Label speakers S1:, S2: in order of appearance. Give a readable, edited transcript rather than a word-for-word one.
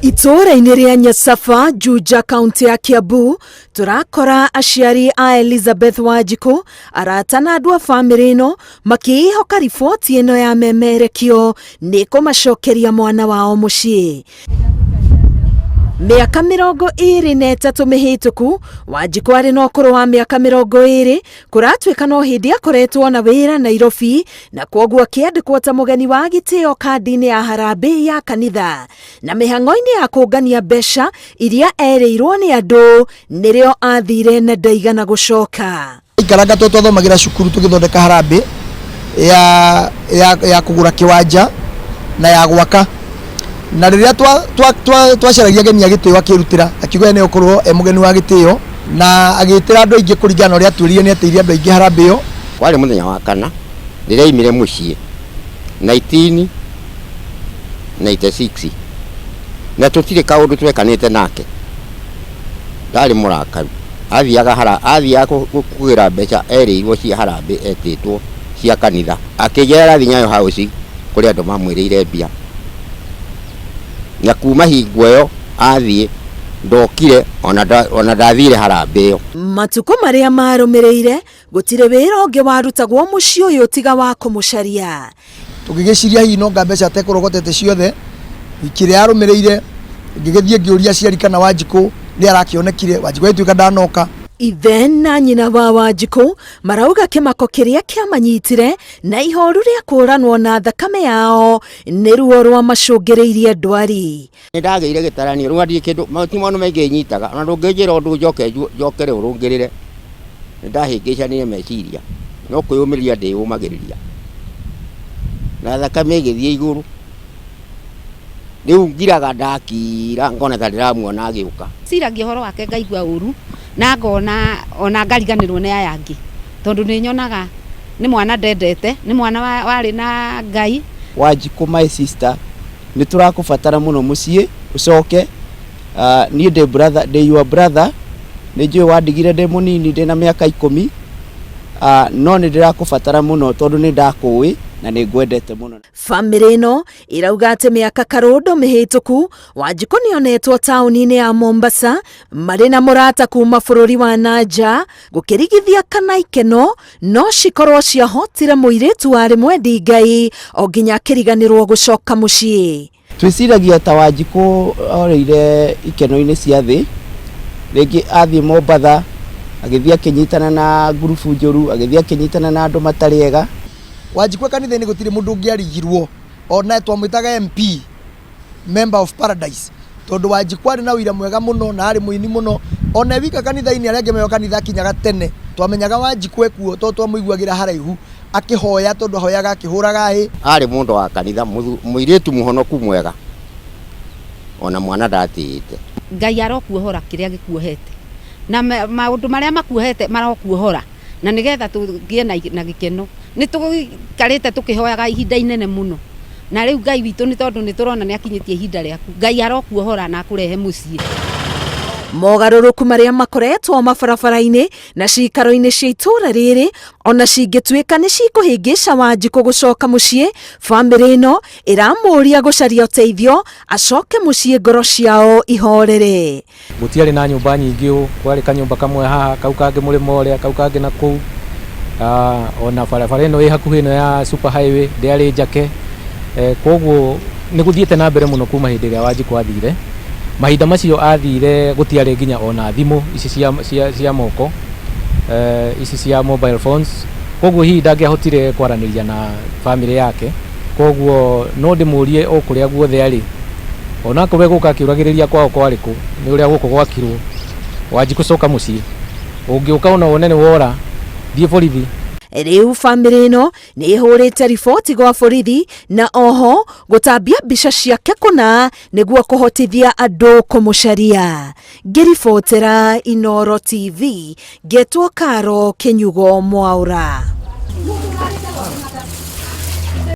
S1: Itũũra-inĩ rĩa Nyasaba, Juja, kaunti ya Kiambu, tũrakora aciari a Elizabeth Wanjikũ, arata na andũ a bamĩrĩ ĩno makĩĩhoka riboti ĩno ya memerekio nĩ kũmacokeria mwana wao mũciĩ. Mĩaka 23 mĩhĩtũku, Wanjikũ arĩ na ũkũrũ wa mĩaka 20, kũratuĩka no hĩndĩ akoretwo na wĩra Nairobi na kwoguo akĩandĩkwo ta mũgeni wa gĩtĩo kandi-inĩ ya harambee ya kanitha na mĩhang'o-inĩ ya kũngania mbeca iria erĩirwo nĩ andũ nĩrĩo athire na ndaigana gũcoka.
S2: Ikaranga tondũ twathomagĩra cukuru tũgĩthondeka harambĩ ya, ya, ya kũgũra kĩwanja na ya gwaka na rĩrĩa twacaragia ageni a gĩtĩo akĩrutĩra akiuga nĩ ũkorwo e mũgeni wa gĩtĩo na agĩtĩra andũ aingĩ kũringana na ũrĩa atwĩrire nĩ atĩire andũ aingĩ harambĩ ĩyo.
S3: Kwarĩ mũthenya wa kana rĩrĩa aimire mũciĩ 1996 na tũtirĩ kaũndũ twekanĩte nake. Ndarĩ mũrakaru, athiaga hara, athiaga kũgĩra mbeca erĩirwo cia harambĩ etĩtwo cia kanitha. Akĩnjĩra arathiĩ Nyayo House kũrĩ andũ mamwĩrĩire mbia. Na kuma hingo ĩyo athiĩ ndokire ona ndathire harambĩ ĩyo.
S1: Matukũ marĩa marũmĩrĩire gũtirĩ wĩra ũngĩ warutagwo mũciĩ ũyũ tiga wa kũmũcaria.
S2: Tũgĩgĩciria hihi no nga mbeca atekũrogotete ciothe. Wiki ĩrĩa yarũmĩrĩire ngĩgĩthiĩ ngĩũria aciari kana Wanjikũ nĩ arakĩonekire. Wanjikũ agĩtuĩka ndanoka.
S1: Ithe na nyina wa Wanjikũ marauga kĩmako kĩrĩa kĩamanyitire na ihoru rĩa kũranwo na thakame yao nĩ ruo rwamacũngĩrĩirie ndwari.
S3: Nĩ ndagĩire gĩtaranio rĩu ndirĩ kĩndũ ti maũndũ maingĩ nyitaga ona ndũngĩnjĩra ũndũ njoke njokere ũrũngĩrĩre. Nĩ ndahĩngĩcanire meciria no kwĩyũmĩrĩria ndĩyũmagĩrĩria na thakame ĩgĩthiĩ igũrũ. Rĩu ngiraga ndakira ngona ta ndĩramuona agĩũka.
S4: Ciragia ũhoro wake ngaigua ũru na ngona ona ngariganĩrwo nĩ aya angĩ tondũ nĩ nyonaga nĩ mwana ndendete, nĩ mwana warĩ na Ngai.
S5: Wanjikũ my sister, nĩ tũrakũbatara mũno mũciĩ ũcoke. Niĩ ndĩ brother, ndĩ your brother, nĩ njũĩ wandigire ndĩ mũnini ndĩna mĩaka ikũmi, no nĩ ndĩrakũbatara mũno tondũ nĩ ndakũĩ na nĩ ngwendete mũno.
S1: Bamĩrĩ ĩno ĩrauga atĩ mĩaka karũndo mĩhĩtũku Wanjikũ nĩonetwo taũni-inĩ ya Mombasa marĩ na mũrata kuma bũrũri wa nanja gũkĩrigithia kana ikeno no cikorwo ciahotire mũirĩtu warĩ mwendi Ngai o nginya akĩriganĩrwo gũcoka mũciĩ.
S5: Twĩciragia ta Wanjikũ orĩire ikeno-inĩ cia thĩ, rĩngĩ athiĩ Mombatha agĩthiĩ akĩnyitana na ngurubu njũru, agĩthiĩ akĩnyitana na andũ matarĩ ega.
S2: Wanjikũ e kanitha-inĩ gũtirĩ mũndũ ũngĩarigirwo, ona twamwĩtaga MP, Member of Paradise, tondũ Wanjikũ arĩ na ũira mwega mũno na arĩ mũini mũno, ona e wika kanitha-inĩ arĩa angĩ meo kanitha akinyaga tene, twamenyaga Wanjikũ ekuo tondũ twamũiguagĩra haraihu akĩhoya tondũ ahoyaga akĩhũraga hĩ.
S3: Arĩ mũndũ wa kanitha, mũirĩtu mũhonoku mwega, ona mwana ndatĩĩte.
S4: Ngai arokuohora kĩrĩa gĩkuohete, na maũndũ marĩa makuohete marokuohora. Na nĩgetha tũgĩe na gĩkeno. Nĩ tũikarĩte tũkĩhoyaga ihinda inene mũno, na rĩu Ngai witũ nĩ tondũ nĩ tũrona nĩ akinyĩtie ihinda rĩaku, Ngai arokuohora na akũrehe mũciĩ.
S1: Mogarũrũku marĩa makoretwo mabarabara-inĩ na ciikaro-inĩ cia itũũra rĩrĩ ona cingĩtuĩka nĩ cikũhĩngĩca Wanjikũ gũcoka mũciĩ, bamĩrĩ ĩno ĩramũria gũcaria ũteithio acoke mũciĩ ngoro ciao ihorere.
S6: Gũtiarĩ na nyũmba nyingĩ ũũ, kwarĩ kanyũmba kamwe haha, kau kangĩ mũrĩmo ũrĩa, kau kangĩ na kũu. Ona barabara ĩno ĩ hakuhĩ ĩno ya super highway ndĩarĩ njake. Kwoguo nĩ gũthiĩte na mbere mũno kuma hĩndĩ ĩrĩa Wanjikũ athire. Mahinda macio athire gũtiarĩ nginya ona thimũ ici cia moko, ici cia mobile phones. Kwoguo hihi ndangĩahotire kwaranĩria na bamĩrĩ yake. Kwoguo no ndĩmũrie o kũrĩa guothe arĩ, Onakorwo egũka akĩũragĩrĩria kwao kwarĩ kũ, nĩ ũrĩa gũkũ gwakirwo. Wanjikũ coka mũciĩ. Ũngĩũka ona wone nĩ wora, thiĩ borithi.
S1: Rĩu bamĩrĩ ĩno nĩ ĩhũrĩte riboti gwa borithi na oho gũtambia mbica ciake kũna nĩguo kũhotithia andũ kũmũcaria. Ngĩribotera Inooro TV, ngetwo Karo Kĩnyugo Mwaũra.